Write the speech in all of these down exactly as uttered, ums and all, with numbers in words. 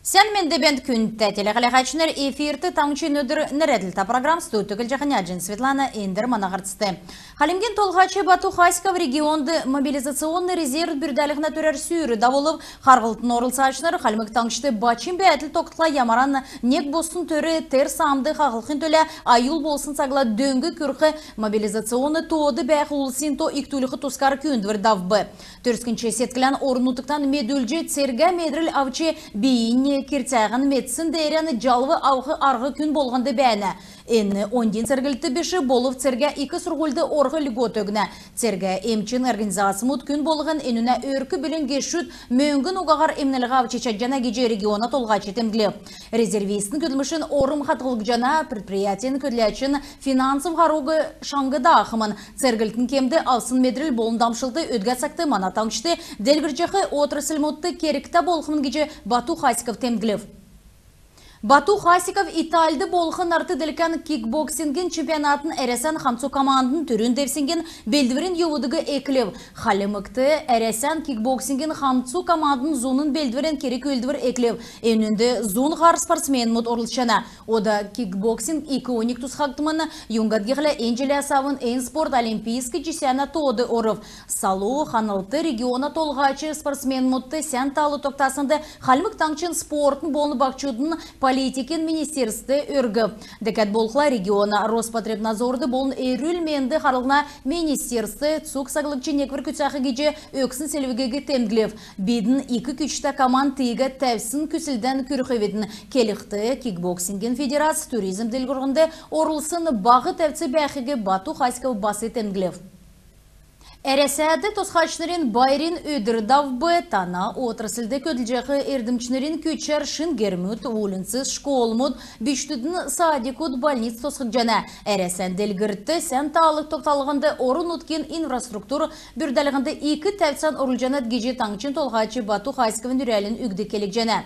Сән менд бәәнт, күндтә телехәләһәчнр! Эфирт «Таңһчин өдр» нерәдлтә программ. Студьд көтлҗәхнь Аҗин Светлана. Эндр мана һарцд. Хальмгин Толһач Бату Хасиков регионд мобилизационн резерв бүрдәлһнә төрәр сүүр давулв. Харһлтын орлцачнр Хальмг Таңһчд бачм бәәдл тогтхла, ямаран нег боссн төр тер саамд хаһлхин төлә аюл болсн цагла дөң күрх мобилизационн тоод бәәх улсин то икдүлх тускар күүндвр давв. Төрскнч седклән орн-нутгтан медүлҗ, цергә медрл авч, бийиннь кирцәһән медсн деерән җалв авх арһ күн болһнд бәәнә. Эн оньдин церглт биш, болв цергә ик сурһульд орх льгот өгнә. Цергә эмчин организацмуд күн болһн, энүнә өрк-бүлин гешүд мөңгн угаһар эмнлһ авч чадҗана гиҗ региона толһач темдглв. Резервистин көдлмшин орм хадһлгдҗана, предприятин көдләчин финансов һаруг шаңһ даахмн. Церглтин кемд авсн медрл болн дамшлт өдгә цагт мана таңһчд делгрҗәх отрасльмудт кергтә болхмн гиҗ Бату Хасиков темдглв. Бату Хасиков Итальд болх нарт-делкән кикбоксингин чемпионатын Әрәсән хамцу командын түрүн девсңгин белдврин йовудыг эклв. Хальмгт Әрәсән кикбоксингин хамцу командын зуна белдврин керг-үүлдвр эклв. Энүнд зун һар спортсменмүд орлцҗана. Ода кикбоксинг ик оньг тусхагдхмн, юңгад гихлә эн җиләс авн эн спорт олимпийск җисәнә тоод орв. Салу ханлт региона толһач спортсменмүдт сән таал тогтаснд Хальмг Таңһчин спортын болн баһчудын политикин министерствд өргв. Дәкәд болхла региона Роспотребнадзорд болн эрүл-менд харлһна министерствд цуг саглгч неквр күцәх гиҗ өгсн селвгиг темдглв. Бидн ик күчтә команд, тиигәд тәвсн күслдән күрхвидн. Келхд, кикбоксингин федерац туризм делгрүллһнд орулсн баһ тәвц бәәхиг Бату Хасиков бас темдглв. Әрәсәд тосхачнрин байрин өдр давв. Тана отрасльд көдлҗәх эрдмчнрин күчәр шин гермүд, уульнцс, школмуд, бичкдүдин садикуд, больниц тосхгдҗана. Әрәсән делгрлтд сән таал тогталһнд, орн-нутгин инфраструктур бүрдәлһнд ик тәвцән орулҗанат гиҗ таңһчин толһач Бату Хасиковин йөрәлин үгд келгдҗәнә.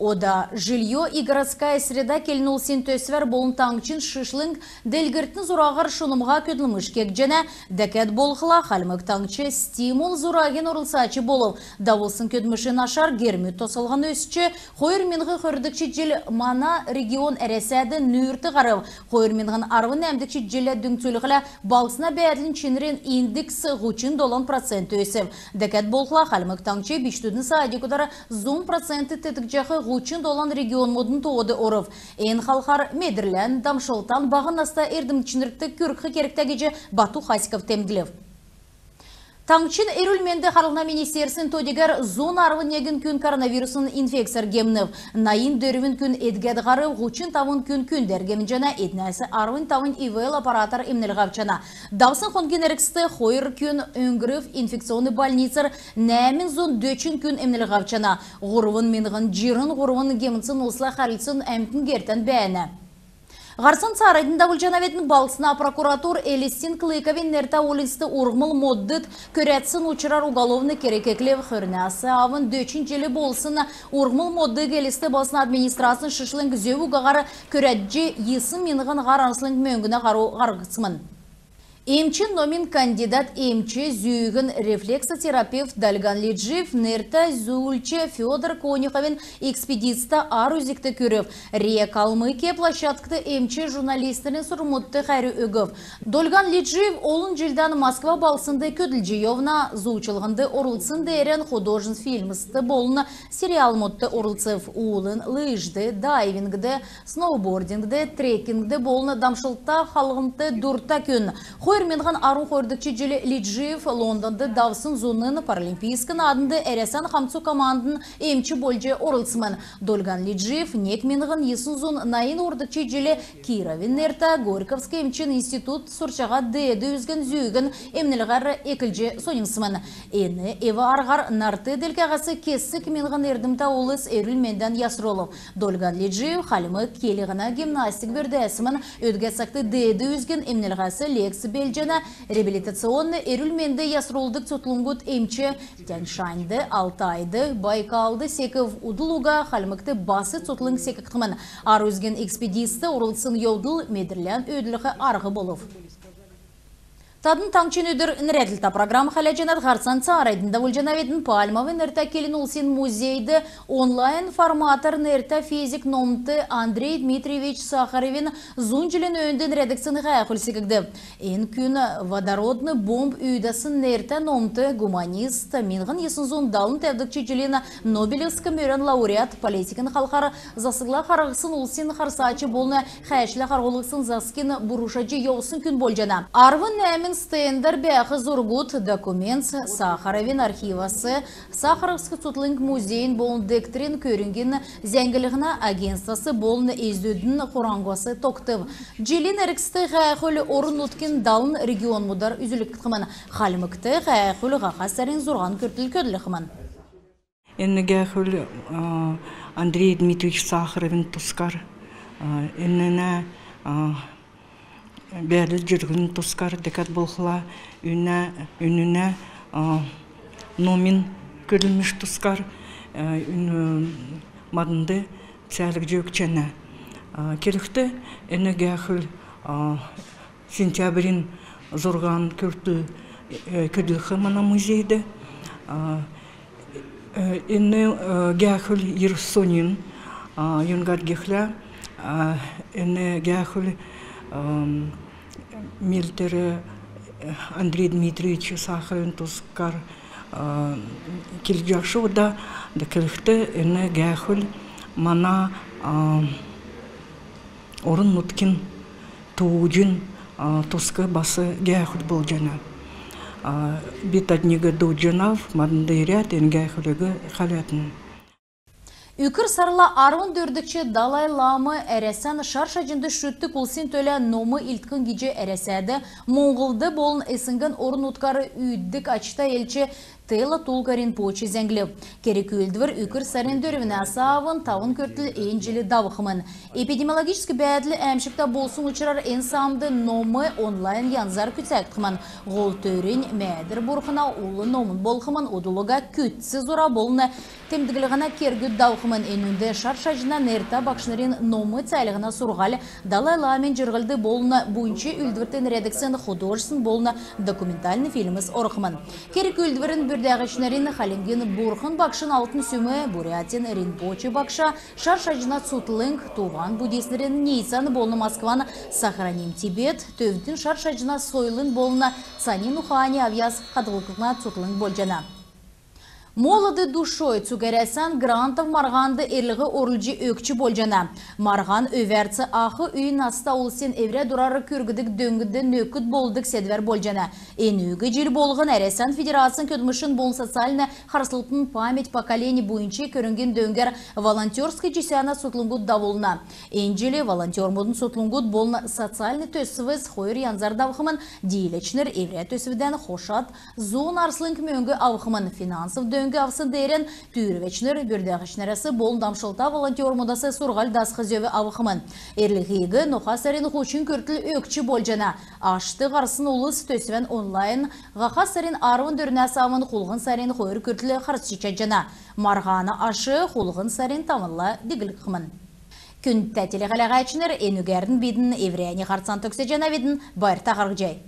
Ода «Жильё и городская среда» келн-улсин төсвәр болн таңһчин шишлң делгрлтин зураһар шунмһа көдлмш кегдҗәнә. Дәкәд болхла Хальмг Таңһч «Стимул» зураһин орлцач болв. Давулсн көдлмшин ашар гермүд тосхлһн өсч, хойр миңһн хөрдгч җил мана регион Әрәсәд нүүрт һарв. Хойр миңһн арвн нәәмдгч җиллә дүңцүлхлә, балһсна бәәдлин чинрин индекс һучн долан процент өсв. Дәкәд болхла Хальмг Таңһч бичкдүдин садикудар зун процент теткҗәх һучн долан регионмудын тоод орв. Эн халхар медрлән, дамшлтан баһ наста эрдмчнрт күргх кергтә гиҗ Бату Хасиков темдглв. Таңһчин эрүл-менд харлһна министерствин то-дигәр зун арвн негн күн коронавирусн инфекцәр гемнв. Найн дөрвн күн эдгәд һарв, һучн тавн күн күндәр гемнҗәнә, эднәс арвн тавнь ИВЛ аппаратар эмнлһ авчана. Давсн хонгин эргцд хойр күн өңгрв, инфекционн больницар нәәмн зун дөчн күн эмнлһ авчана. Һурвн миңһн җирн һурвн гемтсн улсла харһлцсн әмтн гертән бәәнә. Һарцан цааранднь давулҗанавидн. Балһсна прокуратур Элстин Клыковин нертә уульнцд урһмл модд көрәдсн учрар уголовн керг эклв. Хөрнәс авн дөчн җил болсн урһмл моддыг Элст балһсна администрацин шишлң зөв угаһар көрәдҗ, йисн миңһн һар арслң мөңгнә һару һарһсмн. Эмчин номин кандидат, эмч, зүүһин рефлексотерапевт Дольган Лиджиев нертә зуульч Федор Конюховин экспедицтә ар үзгт күрв. РИА «Калмыкия» площадкд эмч журналистнрин сурврмудт хәрү өгв. Дольган Лиджиев олн җилдән Москва балһснд көдлҗ йовна. Зуульчллһнд орлцсн деерән художественн фильмст болн сериалмудт орлцв. Уулын лыжд, дайвингд, сноубордингд, трекингд болн дамшлта халхнт дурта күн. Хойр миңһн арвн хойрдгч җил Лиджиев Лондонд давсн зуна Паралимпийск нааднд Әрәсән хамцу командын эмч болҗ орлцсмн. Дольган Лиджиев нег миңһн йисн зун найн хойрдгч җил Кировин нертә Горьковск эмчин институт сурчаһад, деед үзгин зүүһин эмнлһәр эклҗ соньмссмн. Эн эв-арһар нарт делкәһәс кесг миңһн эрдмтә улс эрүл-мендән ясрулв. Дольган Лиджиев хальмг келһнә гимнастик бүрдәсмн. Өдгә цагт деед үзгин эмнлһәс лекц белдҗәнә. Реабилитационн эрүл-менд ясрулдг цутхлңгуд эмч Тянь-Шаньд, Алтайд, Байкалд секв. Удл уга Хальмгт бас цутхлң секгдхмн. Ар үзгин экспедицд орлцсн йовдл медрлән өөдлүлх арһ болв. Тадн «Таңһчин өдр» нерәдлтә программ хәләҗәнәт. Һарцан цааранднь давулҗанавидн. Пальмовин нертә келн улсин музейд онлайн форматар нертә физик номт Андрей Дмитриевич Сахаровин зун җилин өөнд нерәдгдсн һәәхүл секгдв. Эн күн водородн бомб үүдәсн нертә номт, гуманист, миңһн йисн зун далн тәвдгч җилин Нобелевск мөрән лауреат, политикин халхар засгла харһсн улсин харсач болн хәәшлә харһулгдсн засгин бурушаҗ йовсн күн болҗана. Арвн нәәмн стендәр бәәх зургуд, документс Сахаровин архивас, Сахаровск цутхлң музейин болн дегтрин көрңгин зәңгллһнә агентствас болн эздүдин хураңһас тогтв. Җилин эргцд һәәхүл орн-нутгин далн регионмудар үзүлгдхмн. Хальмгт һәәхүл һаха сарин зурһан күртл көдлхмн. Эн һәәхүл, а, Андрей Дмитриевич Сахаровин тускар, а, энүнә, а, бәәдл-җирһлин тускар, дәкәд болхла, энүнә, энүнә, а, номин көдлмшин тускар, а, эн, маднд цәәлһҗ өгчәнә. А, келхд, эн һәәхүл, а, сентябрин зурһан күртл, э, көдлх мана музейд. А, э, эн, э, һәәхүл йир соньн, а, юңгад гихлә, а, эн һәәхүл, ам, мел тер, э, Андрей Дмитриевич Сахаровин тускар, а, келҗәхш ода, да келхд, эн һәәхүл мана, а, орн-нутгин тууҗин, а, туск бас һәәхүл болҗана. А, би тадниг дуудҗанав, маднд ирәд, эн һәәхүлиг хәләтн. Үкр сарла арвн дөрвдгч Далай лам Әрәсән шар шаҗнд шүтдг улсин төлә ном илдкхн гиҗ Әрәсәд, Моңһлд болн СНГ-н орн-нутгар үүддг ачта элч Тэло Тулка Ринпоче зәңглв. Керг-үүлдвр үкр сарин дөрвнәс авн тавн күртл эн җил давхмн. Эпидемиологическ бәәдл әәмшгтә болсн учрар эн саамд ном онлайн янзар күцәгдхмн. Һол төрнь Мәәдр бурхна ул номн болхмн. Удл уга күцц зура болн темдглһнә кергүд давхмн. Энүнд шар шаҗна нертә багшнрин ном цәәлһнә сурһаль, Далай ламин җирһлд болн буйнч үүлдврт нерәдгдсн художественн болн документальн фильмс орхмн. Керг-үүлдврин бүрдәгчнрин Хальмгин Бурхн Багшин Алтн Сүм, Бурятин Ринпоче багша, шар шаҗна цутхлң, туһан буддистнрин ниицән болн Москван «Сохраним Тибет» төвдин шар шаҗна сойлын болн цанин ухани авъяс хадһллһна цутхлң болҗана. «Молоды душой» цуг Әрәсән грантов марһанд эрлһ орулҗ өгч болҗана. Марһан өвәрц ах үйин наста улсин эврә дурар күргдг дөңд нөкд болдг седвәр болҗана. Энүг җил болһн Әрәсән Федерацин көдлмшин болн социальн харслтын «Память поколений» буйнч көрңгин дөңгәр волонтерск җисәнә цутхлңгуд давулна. Эн җил волонтермудын цутхлңгуд болн социальн төсвс хойр янзар давхмн. Дииләчнр эврә төсвдән хошад зун арслң мөңг авхмн. Финансов дөң авсн деерән түүрвәчнр бүрдәгчнрәс болн дамшлта волонтермудас сурһуль дасх зөв авхмн. Эрлһиг ноха сарин һучн күртл өгч болҗана. Ашт һарсн улс төсвән онлайн һаха сарин арвн дөрвнәс авн хулһн сарин хойр күртл харсҗ чадҗана. Марһана аш хулһн сарин тавнла диглгдхмн. Күндтә телехәләгәчнр, энүгәрн бидн эврәннь һарцан төгсәҗәнәвидн. Байрта харһцхай.